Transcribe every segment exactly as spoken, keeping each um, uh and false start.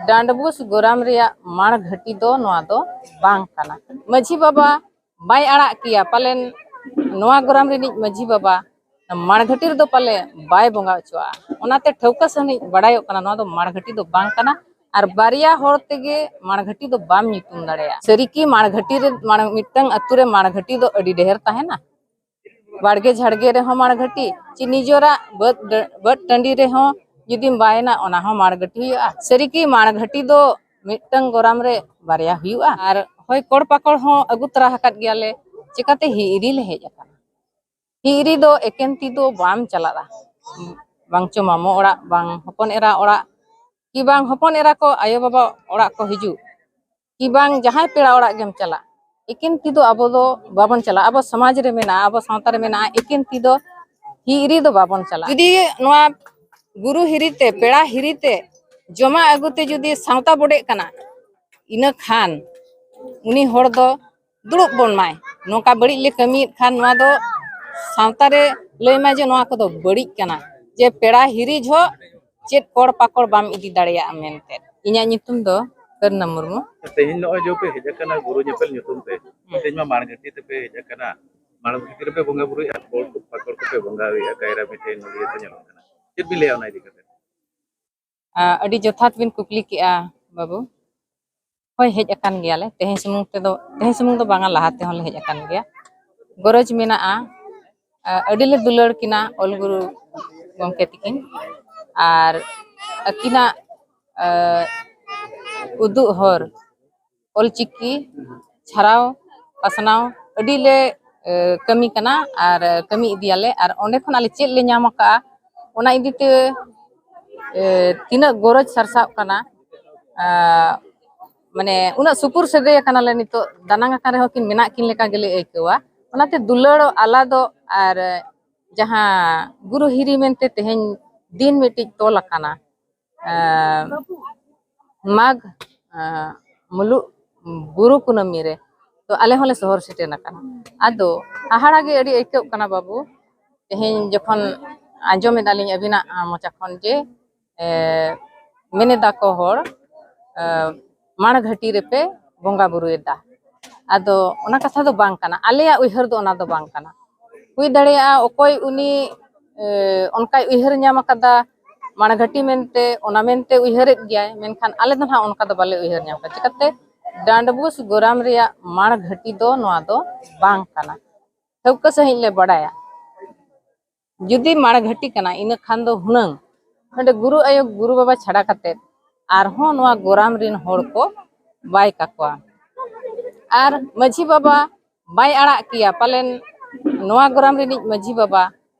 ᱰᱟᱸᱰᱵᱩᱥ ᱜᱚᱨᱟᱢ ᱨᱮᱭᱟᱜ ᱢᱟᱲ ᱜᱷᱟᱹᱴᱤ ᱫᱚ ᱱᱚᱣᱟ ᱫᱚ ᱵᱟᱝ ᱠᱟᱱᱟ᱾ ᱢᱟᱹᱡᱷᱤ ᱵᱟᱵᱟ ᱵᱟᱭ ᱟᱲᱟᱜ ᱠᱮᱭᱟ, ᱯᱟᱞᱮᱱ ᱱᱚᱣᱟ ᱜᱚᱨᱟᱢ ᱨᱤᱱᱤᱡ ᱢᱟᱹᱡᱷᱤ ᱵᱟᱵᱟ ᱢᱟᱲ ᱜᱷᱟᱹᱴᱤ ᱨᱮᱫᱚ ᱯᱟᱞᱮ ᱵᱟᱭ ᱵᱚᱸᱜᱟ ᱦᱚᱪᱚᱣᱟᱜᱼᱟ᱾ ᱚᱱᱟᱛᱮ ᱴᱷᱟᱹᱣᱠᱟᱹ ᱥᱟᱺᱦᱤᱡ ᱵᱟᱲᱟᱭᱚᱜ ᱠᱟᱱᱟ, ᱱᱚᱣᱟ ᱫᱚ ᱢᱟᱲ ᱜᱷᱟᱹᱴᱤ ᱫᱚ ᱵᱟᱝ ᱠᱟᱱᱟ᱾ ᱟᱨ ᱵᱟᱨᱭᱟ ᱦᱚᱲ ᱛᱮᱜᱮ ᱢᱟᱲ ᱜᱷᱟᱹᱴᱤ ᱫᱚ ᱵᱟᱢ ᱧᱩᱛᱩᱢ ᱫᱟᱲᱮᱭᱟᱜᱼᱟ᱾ ᱥᱟᱹᱨᱤ ᱠᱤ ᱢᱟᱲ ᱜᱷᱟᱹᱴᱤ ᱨᱮ, ᱢᱟᱲ, ᱢᱤᱫᱴᱟᱝ ᱟᱹᱛᱩ ᱨᱮ ᱢᱟᱲ ᱜᱷᱟᱹᱴᱤ ᱫᱚ ᱟᱹᱰᱤ ᱰᱷᱮᱨ ᱛᱟᱦᱮᱱᱟ? ᱵᱟᱲᱜᱮ ᱡᱷᱟᱲᱜᱮ ᱨᱮᱦᱚᱸ ᱢᱟᱲ ᱜᱷᱟᱹᱴᱤ, ᱪᱮ ᱱᱤᱡᱚᱨᱟᱜ ᱵᱟᱹᱫᱽ, ᱵᱟᱹᱫᱽ ᱴᱟᱺᱰᱤ ᱨᱮᱦᱚᱸ ᱡᱩᱫᱤᱢ ᱵᱟᱭᱮᱱᱟ, ᱚᱱᱟ ᱦᱚᱸ ᱢᱟᱲ ᱜᱷᱟᱹᱴᱤ ᱦᱩᱭᱩᱜᱼᱟ᱾ ᱥᱟᱹᱨᱤ ᱠᱤ ᱢᱟᱲ ᱜᱷᱟᱹᱴᱤ ᱫᱚ ᱢᱤᱫᱴᱟᱝ ᱜᱚᱨᱟᱢ ᱨᱮ ᱵᱟᱨᱭᱟ ᱦᱩᱭᱩᱜᱼᱟ? ᱟᱨ ᱦᱳᱭ, ᱠᱚᱲ ᱯᱟᱠᱚᱲ ᱦᱚᱸ ᱟᱹᱜᱩ ᱛᱚᱨᱟ ᱟᱠᱟᱫ ᱜᱮᱭᱟᱞᱮ᱾ ᱪᱮᱠᱟᱛᱮ ᱦᱤᱨᱤ ᱞᱮ ᱦᱮᱡ ᱟᱠᱟᱱᱟ? ᱦᱤᱨᱤ ᱫᱚ ᱮᱠᱮᱱ ᱛᱤ ᱫᱚ ᱵᱟᱢ ᱪᱟᱞᱟᱜᱼᱟ᱾ ᱵᱟᱝ ᱪᱚ ᱢᱟᱢᱚ ᱚᱲᱟᱜ, ᱵᱟᱝ ᱦᱚᱯᱚᱱ ᱮᱨᱟ ᱚᱲᱟᱜ, ᱠᱤ ᱵᱟᱝ ᱦᱚᱯᱚᱱ ᱮᱨᱟ ᱠᱚ ᱟᱭᱳ ᱵᱟᱵᱟ ᱚᱲᱟᱜ ᱠᱚ ᱦᱤᱡᱩᱜ, ᱠᱤ ᱵᱟᱝ ᱡᱟᱦᱟᱸᱭ ᱯᱮᱲᱟ ᱚᱲᱟᱜ ᱜᱮᱢ ᱪᱟᱞᱟᱜ, ᱮᱠᱮᱱ ᱛᱤ ᱫᱚ ᱟᱵᱚ ᱫᱚ ᱵᱟᱵᱚᱱ ᱪᱟᱞᱟᱜᱼᱟ᱾ ᱟᱵᱚ ᱥᱚᱢᱟᱡᱽ ᱨᱮ ᱢᱮᱱᱟᱜᱼᱟ, ᱟᱵᱚ ᱥᱟᱶᱛᱟ ᱨᱮ ᱢᱮᱱᱟᱜᱼᱟ, ᱮᱠᱮᱱ ᱛᱤ ᱫᱚ ᱦᱤᱨᱤ ᱫᱚ ᱵᱟᱵᱚᱱ ᱪᱟᱞᱟᱜᱼᱟ᱾ ᱡᱩᱫᱤ ᱱᱚᱣᱟ ᱜᱩᱨᱩ ᱦᱤᱨᱤ ᱛᱮ, ᱯᱮᱲᱟ ᱦᱤᱨᱤ ᱛᱮ, ᱡᱚᱢᱟᱜ ᱟᱹᱜᱩ ᱛᱮ ᱡᱩᱫᱤ ᱥᱟᱶᱛᱟ ᱵᱚᱰᱮᱜ ᱠᱟᱱᱟ, ᱤᱱᱟᱹ ᱠᱷᱟᱱ ᱩᱱᱤ ᱦᱚᱲ ᱫᱚ ᱫᱩᱲᱩᱵ ᱵᱚᱱ ᱢᱟᱭ᱾ ᱱᱚᱝᱠᱟ ᱵᱟᱹᱲᱤᱡ ᱞᱮ ᱠᱟᱹᱢᱤᱭᱮᱫ ᱠᱷᱟᱱ, ᱱᱚᱣᱟ ᱫᱚ ᱥᱟᱶᱛᱟ ᱨᱮ ᱞᱟᱹᱭ ᱢᱟᱭ ᱡᱮ ᱱᱚᱣᱟ ᱠᱚᱫᱚ ᱵᱟᱹᱲᱤᱡ ᱠᱟᱱᱟ, ᱡᱮ ᱯᱮᱲᱟ ᱦᱤᱨᱤ ᱡᱚᱦᱚᱜ ᱪᱮᱫ ᱠᱚᱲ ᱯᱟᱠᱚᱲ ᱵᱟᱢ ᱤᱫᱤ ᱫᱟᱲᱮᱭᱟᱜᱼᱟ ᱢᱮᱱᱛᱮ᱾ ᱤᱧᱟᱹᱜ ᱧᱩᱛᱩᱢ ᱫᱚ ᱠᱟᱹᱨᱱᱟ ᱢᱩᱨᱢᱩ᱾ ᱛᱮᱦᱮᱧ ᱱᱚᱜᱼᱚᱭ ᱡᱮ ᱯᱮ ᱦᱮᱡ ᱟᱠᱟᱱᱟ ᱜᱩᱨᱩ ᱧᱮᱯᱮᱞ ᱧᱩᱛᱩᱢ ᱛᱮ, ᱛᱮᱦᱮᱧ ᱢᱟ ᱢᱟᱲ ᱜᱷᱟᱹᱴᱤ ᱛᱮᱯᱮ ᱦᱮᱡ ᱟᱠᱟᱱᱟ, ᱢᱟᱲ ᱜᱷᱟᱹᱴᱤ ᱨᱮᱯᱮ ᱵᱚᱸᱜᱟ ᱵᱩᱨᱩᱭᱮᱫᱼᱟ, ᱠᱚᱲ ᱯᱟᱠᱚᱲ ᱠᱚᱯᱮ ᱵᱚᱸᱜᱟ ᱦᱩᱭᱩᱜᱼᱟ, ᱠᱟᱭᱨᱟ ᱢᱤᱴᱷᱟᱹᱭ ᱱᱚᱰᱤᱭᱟᱹ ᱠᱚ ᱧᱮᱞᱚᱜ ᱠᱟᱱᱟ, ᱪᱮᱫ ᱵᱤᱱ ᱞᱟᱹᱭᱟ ᱚᱱᱟ ᱤᱫᱤ ᱠᱟᱛᱮ? ᱟᱹᱰᱤ ᱡᱚᱛᱷᱟᱛ ᱵᱤᱱ ᱠᱩᱠᱞᱤ ᱠᱮᱜᱼᱟ ᱵᱟᱹᱵᱩ᱾ ᱦᱳᱭ, ᱦᱮᱡ ᱟᱠᱟᱱ ᱜᱮᱭᱟᱞᱮ᱾ ᱛᱮᱦᱮᱧ ᱥᱩᱢᱩᱝ ᱛᱮᱫᱚ, ᱛᱮᱦᱮᱧ ᱥᱩᱢᱩᱝ ᱫᱚ ᱵᱟᱝᱟ, ᱞᱟᱦᱟ ᱛᱮᱦᱚᱸ ᱞᱮ ᱦᱮᱡ ᱟᱠᱟᱱ ᱜᱮᱭᱟ᱾ ᱜᱚᱨᱚᱡᱽ ᱢᱮᱱᱟᱜᱼᱟ᱾ ᱟᱹᱰᱤ ᱞᱮ ᱫᱩᱞᱟᱹᱲ ᱠᱤᱱᱟ ᱚᱞ ᱜᱩᱨᱩ ᱜᱚᱢᱠᱮ ᱛᱤᱠᱤᱱ, ᱟᱨ ᱟᱹᱠᱤᱱᱟᱜ ᱩᱫᱩᱜ ᱦᱚᱨ, ᱚᱞᱪᱤᱠᱤ ᱪᱷᱟᱨᱟᱣ ᱯᱟᱥᱱᱟᱣ ᱟᱹᱰᱤ ᱞᱮ ᱠᱟᱹᱢᱤ ᱠᱟᱱᱟ ᱟᱨ ᱠᱟᱹᱢᱤ ᱤᱫᱤᱭᱟᱞᱮ᱾ ᱟᱨ ᱚᱸᱰᱮ ᱠᱷᱚᱱ ᱟᱞᱮ ᱪᱮᱫ ᱞᱮ ᱧᱟᱢ ᱟᱠᱟᱫᱼᱟ, ᱚᱱᱟ ᱤᱫᱤ ᱛᱮ ᱛᱤᱱᱟᱹᱜ ᱜᱚᱨᱚᱡᱽ ᱥᱟᱨᱥᱟᱜ ᱠᱟᱱᱟ, ᱢᱟᱱᱮ ᱩᱱᱟᱹᱜ ᱥᱩᱯᱩᱨ ᱥᱟᱹᱜᱟᱹᱭ ᱟᱠᱟᱱᱟᱞᱮ ᱱᱤᱛᱚᱜ, ᱫᱟᱱᱟᱝ ᱟᱠᱟᱱ ᱨᱮᱦᱚᱸ ᱠᱤᱱ ᱢᱮᱱᱟᱜ ᱠᱤᱱ ᱞᱮᱠᱟ ᱜᱮᱞᱮ ᱟᱹᱭᱠᱟᱹᱣᱟ᱾ ᱚᱱᱟᱛᱮ ᱫᱩᱞᱟᱹᱲ ᱟᱞᱟᱫᱚ ᱟᱨ ᱡᱟᱦᱟᱸ ᱜᱩᱨᱩ ᱦᱤᱨᱤ ᱢᱮᱱᱛᱮ ᱛᱮᱦᱮᱧ ᱫᱤᱱ ᱢᱤᱫᱴᱤᱡ ᱛᱚᱞ ᱟᱠᱟᱱᱟ, ᱢᱟᱜᱽ ᱢᱩᱞᱩᱜ ᱵᱩᱨᱩ ᱠᱩᱱᱟᱹᱢᱤ ᱨᱮ, ᱛᱚ ᱟᱞᱮ ᱦᱚᱸᱞᱮ ᱥᱚᱦᱚᱨ ᱥᱮᱴᱮᱨ ᱟᱠᱟᱱᱟ᱾ ᱟᱫᱚ ᱦᱟᱦᱟᱲᱟ ᱜᱮ ᱟᱹᱰᱤ ᱟᱹᱭᱠᱟᱹᱜ ᱠᱟᱱᱟ ᱵᱟᱹᱵᱩ, ᱛᱮᱦᱮᱧ ᱡᱚᱠᱷᱚᱱ ᱟᱸᱡᱚᱢ ᱮᱫᱟᱞᱤᱧ ᱟᱹᱵᱤᱱᱟᱜ ᱢᱚᱪᱟ ᱠᱷᱚᱱ ᱡᱮ ᱢᱮᱱ ᱮᱫᱟ ᱠᱚ ᱦᱚᱲ ᱮ, ᱢᱟᱲ ᱜᱷᱟᱹᱴᱤ ᱨᱮᱯᱮ ᱵᱚᱸᱜᱟ ᱵᱩᱨᱩᱭᱮᱫᱟ᱾ ᱟᱫᱚ ᱚᱱᱟ ᱠᱟᱛᱷᱟ ᱫᱚ ᱵᱟᱝ ᱠᱟᱱᱟ, ᱟᱞᱮᱭᱟᱜ ᱩᱭᱦᱟᱹᱨ ᱫᱚ ᱚᱱᱟ ᱫᱚ ᱵᱟᱝ ᱠᱟᱱᱟ᱾ ᱦᱩᱭ ᱫᱟᱲᱮᱭᱟᱜᱼᱟ ᱚᱠᱚᱭ ᱩᱱᱤ ᱮ, ᱚᱱᱠᱟᱭ ᱩᱭᱦᱟᱹᱨ ᱧᱟᱢ ᱟᱠᱟᱫᱟ ᱢᱟᱲ ᱜᱷᱟᱹᱴᱤ ᱢᱮᱱᱛᱮ, ᱚᱱᱟ ᱢᱮᱱᱛᱮ ᱩᱭᱦᱟᱹᱨᱮᱫ ᱜᱮᱭᱟᱭ, ᱢᱮᱱᱠᱷᱟᱱ ᱟᱞᱮ ᱫᱚ ᱱᱟᱦᱟᱜ ᱚᱱᱠᱟ ᱫᱚ ᱵᱟᱞᱮ ᱩᱭᱦᱟᱹᱨ ᱧᱟᱢ ᱟᱠᱟᱫᱟ᱾ ᱪᱤᱠᱟᱹᱛᱮ? ᱰᱟᱸᱰᱵᱩᱥ ᱜᱚᱨᱟᱢ ᱨᱮᱭᱟᱜ ᱢᱟᱲ ᱜᱷᱟᱹᱴᱤ ᱫᱚ ᱱᱚᱣᱟ ᱫᱚ ᱵᱟᱝ ᱠᱟᱱᱟ, ᱴᱷᱟᱹᱣᱠᱟᱹ ᱥᱟᱺᱦᱤᱡ ᱞᱮ ᱵᱟᱲᱟᱭᱟ᱾ ᱡᱩᱫᱤ ᱢᱟᱲ ᱜᱷᱟᱹᱴᱤ ᱠᱟᱱᱟ, ᱤᱱᱟᱹ ᱠᱷᱟᱱ ᱫᱚ ᱦᱩᱱᱟᱹᱝ ᱚᱸᱰᱮ ᱜᱩᱨᱩ ᱟᱭᱳ ᱜᱩᱨᱩ ᱵᱟᱵᱟ ᱪᱷᱟᱰᱟ ᱠᱟᱛᱮᱫ ᱟᱨᱦᱚᱸ ᱱᱚᱣᱟ ᱜᱚᱨᱟᱢ ᱨᱤᱱ ᱦᱚᱲ ᱠᱚ ᱵᱟᱭ ᱠᱟᱠᱚᱣᱟ᱾ ᱟᱨ ᱢᱟᱹᱡᱷᱤ ᱵᱟᱵᱟ ᱵᱟᱭ ᱟᱲᱟᱜ ᱠᱮᱭᱟ, ᱯᱟᱞᱮᱱ ᱱᱚᱣᱟ ᱜᱚᱨᱟᱢ ᱨᱤᱱᱤᱡ ᱢᱟᱹᱡᱷᱤ ᱵᱟᱵᱟ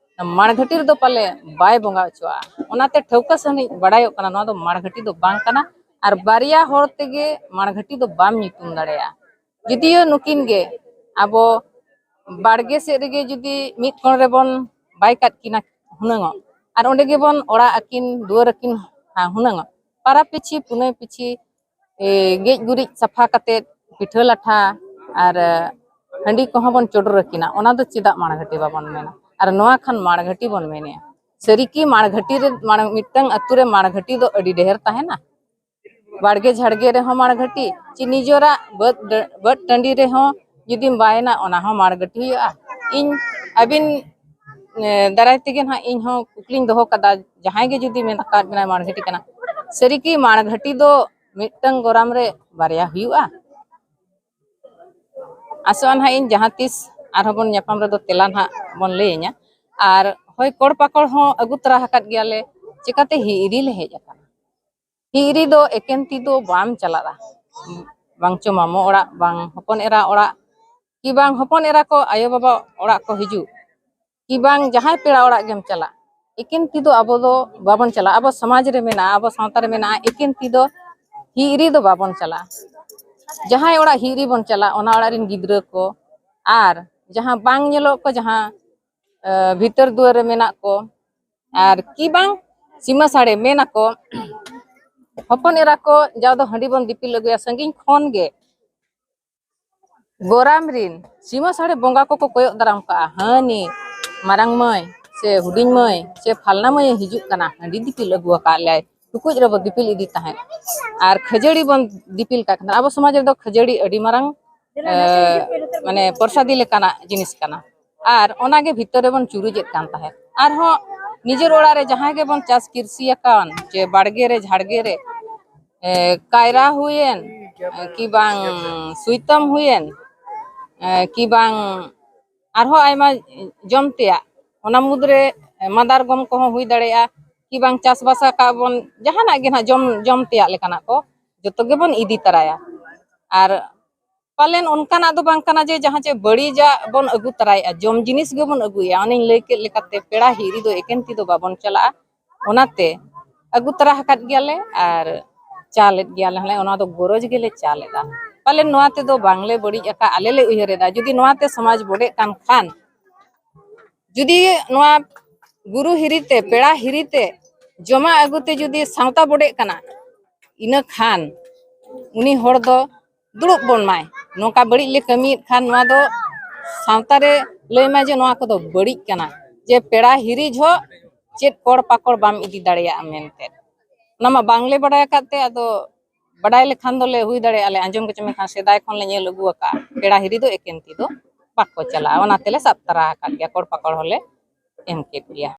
ᱢᱟᱲ ᱜᱷᱟᱹᱴᱤ ᱨᱮᱫᱚ ᱯᱟᱞᱮ ᱵᱟᱭ ᱵᱚᱸᱜᱟ ᱦᱚᱪᱚᱣᱟᱜᱼᱟ᱾ ᱚᱱᱟᱛᱮ ᱴᱷᱟᱹᱣᱠᱟᱹ ᱥᱟᱺᱦᱤᱡ ᱵᱟᱲᱟᱭᱚᱜ ᱠᱟᱱᱟ, ᱱᱚᱣᱟ ᱫᱚ ᱢᱟᱲ ᱜᱷᱟᱹᱴᱤ ᱫᱚ ᱵᱟᱝ ᱠᱟᱱᱟ᱾ ᱟᱨ ᱵᱟᱨᱭᱟ ᱦᱚᱲ ᱛᱮᱜᱮ ᱢᱟᱲ ᱜᱷᱟᱹᱴᱤ ᱫᱚ ᱵᱟᱢ ᱧᱩᱛᱩᱢ ᱫᱟᱲᱮᱭᱟᱜᱼᱟ᱾ ᱡᱩᱫᱤᱭᱳ ᱱᱩᱠᱤᱱ ᱜᱮ ᱟᱵᱚ ᱵᱟᱲᱜᱮ ᱥᱮᱫ ᱨᱮᱜᱮ ᱡᱩᱫᱤ ᱢᱤᱫ ᱠᱚᱬ ᱨᱮᱵᱚᱱ ᱵᱟᱭ ᱠᱟᱫ ᱠᱤᱱᱟ ᱦᱩᱱᱟᱹᱝᱚᱜ, ᱟᱨ ᱚᱸᱰᱮ ᱜᱮᱵᱚᱱ ᱚᱲᱟᱜ ᱟᱹᱠᱤᱱ, ᱫᱩᱣᱟᱹᱨ ᱟᱹᱠᱤᱱ ᱦᱩᱱᱟᱹᱝᱚᱜ, ᱯᱟᱨᱟᱵᱽ ᱯᱤᱪᱷᱤ ᱯᱩᱱᱟᱹᱭ ᱯᱤᱪᱷᱤ ᱮ, ᱜᱮᱡ ᱜᱩᱨᱤᱡ ᱥᱟᱯᱷᱟ ᱠᱟᱛᱮᱫ ᱯᱤᱴᱷᱟᱹ ᱞᱟᱴᱷᱟ ᱟᱨ ᱦᱟᱺᱰᱤ ᱠᱚᱦᱚᱸ ᱵᱚᱱ ᱪᱚᱰᱚᱨ ᱟᱹᱠᱤᱱᱟ, ᱚᱱᱟ ᱫᱚ ᱪᱮᱫᱟᱜ ᱢᱟᱲ ᱜᱷᱟᱹᱴᱤ ᱵᱟᱵᱚᱱ ᱢᱮᱱᱟ? ᱟᱨ ᱱᱚᱣᱟ ᱠᱷᱟᱱ ᱢᱟᱲ ᱜᱷᱟᱹᱴᱤ ᱵᱚᱱ ᱢᱮᱱᱮᱜᱼᱟ᱾ ᱥᱟᱹᱨᱤ ᱠᱤ ᱢᱟᱲ ᱜᱷᱟᱹᱴᱤ ᱨᱮ, ᱢᱟᱲ-, ᱢᱤᱫᱴᱟᱝ ᱟᱹᱛᱩ ᱨᱮ ᱢᱟᱲ ᱜᱷᱟᱹᱴᱤ ᱫᱚ ᱟᱹᱰᱤ ᱰᱷᱮᱨ ᱛᱟᱦᱮᱱᱟ? ᱵᱟᱲᱜᱮ ᱡᱷᱟᱲᱜᱮ ᱨᱮᱦᱚᱸ ᱢᱟᱲ ᱜᱷᱟᱹᱴᱤ, ᱪᱮ ᱱᱤᱡᱚᱨᱟᱜ ᱵᱟᱹᱫᱽ ᱰᱟᱹ-, ᱵᱟᱹᱫᱽ ᱴᱟᱺᱰᱤ ᱨᱮᱦᱚᱸ ᱡᱩᱫᱤᱢ ᱵᱟᱭᱮᱱᱟ, ᱚᱱᱟ ᱦᱚᱸ ᱢᱟᱲ ᱜᱷᱟᱹᱴᱤ ᱦᱩᱭᱩᱜᱼᱟ? ᱤᱧ ᱟᱹᱵᱤᱱ, ᱮ, ᱫᱟᱨᱟᱭ ᱛᱮᱜᱮ ᱱᱟᱦᱟᱜ ᱤᱧ ᱦᱚᱸ ᱠᱩᱠᱞᱤᱧ ᱫᱚᱦᱚ ᱠᱟᱫᱟ, ᱡᱟᱦᱟᱸᱭ ᱜᱮ ᱡᱩᱫᱤ ᱢᱮᱱ ᱟᱠᱟᱫ ᱵᱮᱱᱟᱭ ᱢᱟᱲ ᱜᱷᱟᱹᱴᱤ ᱠᱟᱱᱟ, ᱥᱟᱹᱨᱤ ᱠᱤ ᱢᱟᱲ ᱜᱷᱟᱹᱴᱤ ᱫᱚ ᱢᱤᱫᱴᱟᱝ ᱜᱚᱨᱟᱢ ᱨᱮ ᱵᱟᱨᱭᱟ ᱦᱩᱭᱩᱜᱼᱟ? ᱟᱥᱚᱜᱼᱟ ᱱᱟᱦᱟᱜ ᱤᱧ ᱡᱟᱦᱟᱸ ᱛᱤᱥ ᱟᱨᱦᱚᱸ ᱵᱚᱱ ᱧᱟᱯᱟᱢ ᱨᱮᱫᱚ ᱛᱮᱞᱟ ᱱᱟᱦᱟᱜ ᱵᱚᱱ ᱞᱟᱹᱭᱟᱹᱧᱟ᱾ ᱟᱨ ᱦᱳᱭ, ᱠᱚᱲ ᱯᱟᱠᱚᱲ ᱦᱚᱸ ᱟᱹᱜᱩ ᱛᱚᱨᱟ ᱟᱠᱟᱫ ᱜᱮᱭᱟᱞᱮ, ᱪᱮᱠᱟᱛᱮ ᱦᱤᱨᱤ ᱞᱮ ᱦᱮᱡ ᱟᱠᱟᱱᱟ? ᱦᱤᱨᱤ ᱫᱚ ᱮᱠᱮᱱ ᱛᱤ ᱫᱚ ᱵᱟᱢ ᱪᱟᱞᱟᱜᱼᱟ, ᱵᱟᱝ ᱪᱚ ᱢᱟᱢᱚ ᱚᱲᱟᱜ, ᱵᱟᱝ ᱦᱚᱯᱚᱱ ᱮᱨᱟ ᱚᱲᱟᱜ, ᱠᱤ ᱵᱟᱝ ᱦᱚᱯᱚᱱ ᱮᱨᱟ ᱠᱚ ᱟᱭᱳ ᱵᱟᱵᱟ ᱚᱲᱟᱜ ᱠᱚ ᱦᱤᱡᱩᱜ, ᱠᱤ ᱵᱟᱝ ᱡᱟᱦᱟᱸᱭ ᱯᱮᱲᱟ ᱚᱲᱟᱜ ᱜᱮᱢ ᱪᱟᱞᱟᱜ, ᱮᱠᱮᱱ ᱛᱤ ᱫᱚ ᱟᱵᱚ ᱫᱚ ᱵᱟᱵᱚᱱ ᱪᱟᱞᱟᱜᱼᱟ᱾ ᱟᱵᱚ ᱥᱚᱢᱟᱡᱽ ᱨᱮ ᱢᱮᱱᱟᱜᱼᱟ, ᱟᱵᱚ ᱥᱟᱶᱛᱟ ᱨᱮ ᱢᱮᱱᱟᱜᱼᱟ, ᱮᱠᱮᱱ ᱛᱤ ᱫᱚ ᱦᱤᱨᱤ ᱫᱚ ᱵᱟᱵᱚᱱ ᱪᱟᱞᱟᱜᱼᱟ᱾ ᱡᱟᱦᱟᱸᱭ ᱚᱲᱟᱜ ᱦᱤᱨᱤ ᱵᱚᱱ ᱪᱟᱞᱟᱜᱼᱟ, ᱚᱱᱟ ᱚᱲᱟᱜ ᱨᱮᱱ ᱜᱤᱫᱽᱨᱟᱹ ᱠᱚ ᱟᱨ ᱡᱟᱦᱟᱸ ᱵᱟᱝ ᱧᱮᱞᱚᱜ ᱠᱚ, ᱡᱟᱦᱟᱸ, ᱮ, ᱵᱷᱤᱛᱟᱹᱨ ᱫᱩᱣᱟᱹᱨ ᱨᱮ ᱢᱮᱱᱟᱜ ᱠᱚ, ᱟᱨ ᱠᱤ ᱵᱟᱝ ᱥᱤᱢᱟᱹ ᱥᱟᱹᱲᱮ ᱢᱮᱱ ᱟᱠᱚ, ᱦᱚᱯᱚᱱ ᱮᱨᱟ ᱠᱚ ᱡᱟᱣ ᱫᱚ ᱦᱟᱺᱰᱤ ᱵᱚᱱ ᱫᱤᱯᱤᱞ ᱟᱹᱜᱩᱭᱟ ᱥᱟᱺᱜᱤᱧ ᱠᱷᱚᱱ ᱜᱮ᱾ ᱜᱚᱨᱟᱢ ᱨᱤᱱ ᱥᱤᱢᱟᱹ ᱥᱟᱹᱲᱮ ᱵᱚᱸᱜᱟ ᱠᱚᱠᱚ ᱠᱚᱭᱚᱜ ᱫᱟᱨᱟᱢ ᱠᱟᱜᱼᱟ, ᱦᱟᱹᱱᱤ ᱢᱟᱨᱟᱝ ᱢᱟᱹᱭ ᱥᱮ ᱦᱩᱰᱤᱧ ᱢᱟᱹᱭ ᱥᱮ ᱯᱷᱟᱞᱱᱟ ᱢᱟᱹᱭᱮ ᱦᱤᱡᱩᱜ ᱠᱟᱱᱟ, ᱦᱟᱺᱰᱤ ᱫᱤᱯᱤᱞ ᱟᱹᱜᱩ ᱟᱠᱟᱫ ᱞᱮᱭᱟᱭ, ᱴᱩᱠᱩᱡ ᱨᱮᱵᱚ ᱫᱤᱯᱤᱞ ᱤᱫᱤ ᱛᱟᱦᱮᱸᱫ᱾ ᱟᱨ ᱠᱷᱟᱹᱡᱟᱹᱲᱤ ᱵᱚᱱ ᱫᱤᱯᱤᱞ ᱠᱟᱜ ᱠᱟᱱᱟ᱾ ᱟᱵᱚ ᱥᱚᱢᱟᱡᱽ ᱨᱮᱫᱚ ᱠᱷᱟᱹᱡᱟᱹᱲᱤ ᱟᱹᱰᱤ ᱢᱟᱨᱟᱝ ᱮ, ᱢᱟᱱᱮ ᱯᱨᱚᱥᱟᱫᱤ ᱞᱮᱠᱟᱱᱟᱜ ᱡᱤᱱᱤᱥ ᱠᱟᱱᱟ᱾ ᱟᱨ ᱚᱱᱟᱜᱮ ᱵᱷᱤᱛᱟᱹᱨ ᱨᱮᱵᱚᱱ ᱪᱩᱨᱩᱡᱮᱫ ᱠᱟᱱ ᱛᱟᱦᱮᱸᱫ᱾ ᱟᱨᱦᱚᱸ ᱱᱤᱡᱮᱨ ᱚᱲᱟᱜ ᱨᱮ ᱡᱟᱦᱟᱸᱭ ᱜᱮᱵᱚᱱ ᱪᱟᱥ ᱠᱤᱨᱥᱤ ᱟᱠᱟᱱ, ᱪᱮ ᱵᱟᱲᱜᱮ ᱨᱮ, ᱡᱷᱟᱲᱜᱮ ᱨᱮ, ᱮ, ᱠᱟᱭᱨᱟ ᱦᱩᱭᱮᱱ, ᱮ, ᱠᱤ ᱵᱟᱝ ᱥᱩᱭᱛᱟᱹᱢ ᱦᱩᱭᱮᱱ, ᱮ, ᱠᱤ ᱵᱟᱝ ᱟᱨᱦᱚᱸ ᱟᱭᱢᱟ ᱡᱚᱢ ᱛᱮᱭᱟᱜ, ᱚᱱᱟ ᱢᱩᱫᱽᱨᱮ ᱢᱟᱫᱟᱨ ᱜᱚᱢ ᱠᱚᱦᱚᱸ ᱦᱩᱭ ᱫᱟᱲᱮᱭᱟᱜᱼᱟ, ᱠᱤ ᱵᱟᱝ ᱪᱟᱥᱵᱟᱥ ᱟᱠᱟᱫ ᱵᱚᱱ ᱡᱟᱦᱟᱱᱟᱜ ᱜᱮ ᱱᱟᱦᱟᱜ ᱡᱚᱢ, ᱡᱚᱢ ᱛᱮᱭᱟᱜ ᱞᱮᱠᱟᱱᱟᱜ ᱠᱚ ᱡᱚᱛᱚ ᱜᱮᱵᱚᱱ ᱤᱫᱤ ᱛᱟᱨᱟᱭᱟ᱾ ᱟᱨ ᱯᱟᱞᱮᱱ ᱚᱱᱠᱟᱱᱟᱜ ᱫᱚ ᱵᱟᱝ ᱠᱟᱱᱟ ᱡᱮ ᱡᱟᱦᱟᱸ ᱪᱮ ᱵᱟᱹᱲᱤᱡᱟᱜ ᱵᱚᱱ ᱟᱹᱜᱩ ᱛᱟᱨᱟᱭᱮᱫᱼᱟ, ᱡᱚᱢ ᱡᱤᱱᱤᱥ ᱜᱮᱵᱚᱱ ᱟᱹᱜᱩᱭᱟ᱾ ᱚᱱᱮᱧ ᱞᱟᱹᱭ ᱠᱮᱫ ᱞᱮᱠᱟᱛᱮ ᱯᱮᱲᱟ ᱦᱤᱨᱤ ᱫᱚ ᱮᱠᱮᱱ ᱛᱤ ᱫᱚ ᱵᱟᱵᱚᱱ ᱪᱟᱞᱟᱜᱼᱟ᱾ ᱚᱱᱟᱛᱮ ᱟᱹᱜᱩ ᱛᱟᱨᱟ ᱟᱠᱟᱫ ᱜᱮᱭᱟᱞᱮ ᱟᱨ ᱪᱟ ᱞᱮᱫ ᱜᱮᱭᱟᱞᱮ, ᱦᱟᱱᱮ ᱚᱱᱟ ᱫᱚ ᱜᱚᱨᱚᱡᱽ ᱜᱮᱞᱮ ᱪᱟ ᱞᱮᱫᱟ᱾ ᱯᱟᱞᱮᱱ ᱱᱚᱣᱟ ᱛᱮᱫᱚ ᱵᱟᱝᱞᱮ ᱵᱟᱹᱲᱤᱡ ᱟᱠᱟᱫ, ᱟᱞᱮ ᱞᱮ ᱩᱭᱦᱟᱹᱨ ᱮᱫᱟ ᱡᱩᱫᱤ ᱱᱚᱣᱟ ᱛᱮ ᱥᱚᱢᱟᱡᱽ ᱵᱚᱰᱮᱜ ᱠᱟᱱ ᱠᱷᱟᱱ, ᱡᱩᱫᱤ ᱱᱚᱣᱟ ᱜᱩᱨᱩ ᱦᱤᱨᱤ ᱛᱮ, ᱯᱮᱲᱟ ᱦᱤᱨᱤ ᱛᱮ, ᱡᱚᱢᱟᱜ ᱟᱹᱜᱩ ᱛᱮ ᱡᱩᱫᱤ ᱥᱟᱶᱛᱟ ᱵᱚᱰᱮᱜ ᱠᱟᱱᱟ, ᱤᱱᱟᱹ ᱠᱷᱟᱱ ᱩᱱᱤ ᱦᱚᱲ ᱫᱚ ᱫᱩᱲᱩᱵ ᱵᱚᱱ ᱢᱟᱭ᱾ ᱱᱚᱝᱠᱟ ᱵᱟᱹᱲᱤᱡ ᱞᱮ ᱠᱟᱹᱢᱤᱭᱮᱫ ᱠᱷᱟᱱ ᱱᱚᱣᱟ ᱫᱚ ᱥᱟᱶᱛᱟ ᱨᱮ ᱞᱟᱹᱭ ᱢᱟᱭ ᱡᱮ ᱱᱚᱣᱟ ᱠᱚᱫᱚ ᱵᱟᱹᱲᱤᱡ ᱠᱟᱱᱟ, ᱡᱮ ᱯᱮᱲᱟ ᱦᱤᱨᱤ ᱡᱚᱦᱚᱜ ᱪᱮᱫ ᱠᱚᱲ ᱯᱟᱠᱚᱲ ᱵᱟᱢ ᱤᱫᱤ ᱫᱟᱲᱮᱭᱟᱜᱼᱟ ᱢᱮᱱᱛᱮ᱾ ᱚᱱᱟ ᱢᱟ ᱵᱟᱝᱞᱮ ᱵᱟᱰᱟᱭ ᱟᱠᱟᱫ ᱛᱮ, ᱟᱫᱚ ᱵᱟᱰᱟᱭ ᱞᱮᱠᱷᱟᱱ ᱫᱚᱞᱮ ᱦᱩᱭ ᱫᱟᱲᱮᱭᱟᱜᱼᱟ ᱞᱮ ᱟᱸᱡᱚᱢ ᱠᱟᱛᱮ, ᱢᱮᱱᱠᱷᱟᱱ ᱥᱮᱫᱟᱭ ᱠᱷᱚᱱ ᱞᱮ ᱧᱮᱞ ᱟᱹᱜᱩ ᱟᱠᱟᱫᱼᱟ, ᱯᱮᱲᱟ ᱦᱤᱨᱤ ᱫᱚ ᱮᱠᱮᱱ ᱛᱤ ᱫᱚ ᱵᱟᱠᱚ ᱪᱟᱞᱟᱜᱼᱟ᱾ ᱚᱱᱟ ᱛᱮᱞᱮ ᱥᱟᱵ ᱛᱟᱨᱟ ᱟᱠᱟᱫ ᱜᱮᱭᱟ, ᱠᱚᱲ ᱯᱟᱠᱚᱲ ᱦᱚᱸᱞᱮ ᱮᱢ ᱠᱮᱫ ᱜᱮᱭᱟ᱾